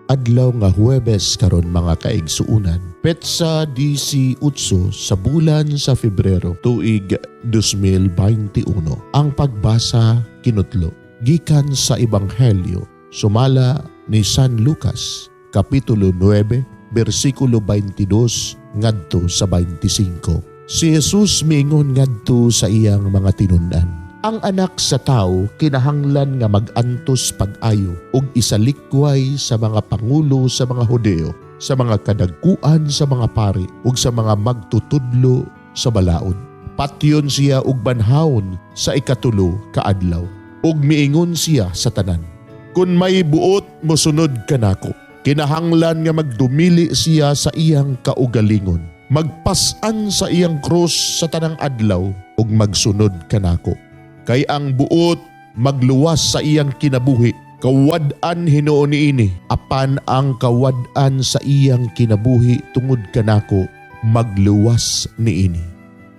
Adlaw nga Huwebes karon, mga kaigsuunan. Petsa 18 sa bulan sa Febrero, tuig 2021. Ang pagbasa kinutlo gikan sa Ebanghelyo sumala ni San Lucas, kapitulo 9, bersikulo 22 ngadto sa 25. Si Jesus miingon ngadto sa iyang mga tinun-an, "Ang Anak sa Tao kinahanglan nga mag-antos pag-ayo ug isalikway sa mga pangulo sa mga Hudeo, sa mga kadagkuan sa mga pari ug sa mga magtutudlo sa balaod. Patyon siya ug banhawon sa ikatulo ka adlaw." Ug miingon siya sa tanan, "Kung may buot mosunod kanako, kinahanglan nga magdumili siya sa iyang kaugalingon, magpas-an sa iyang krus sa tanang adlaw ug magsunod kanako. Kay ang buot magluwas sa iyang kinabuhi, kawad-an hinuon niini, apan ang kawad-an sa iyang kinabuhi tungod kanako, magluwas niini.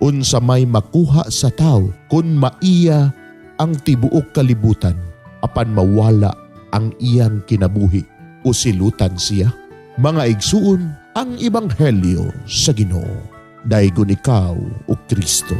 Unsa may makuha sa tao kung maiya ang tibuok kalibutan apan mawala ang iyang kinabuhi o silutan siya?" Mga igsuon, ang Ebanghelyo sa Ginoo. Daygon ikaw, o Kristo.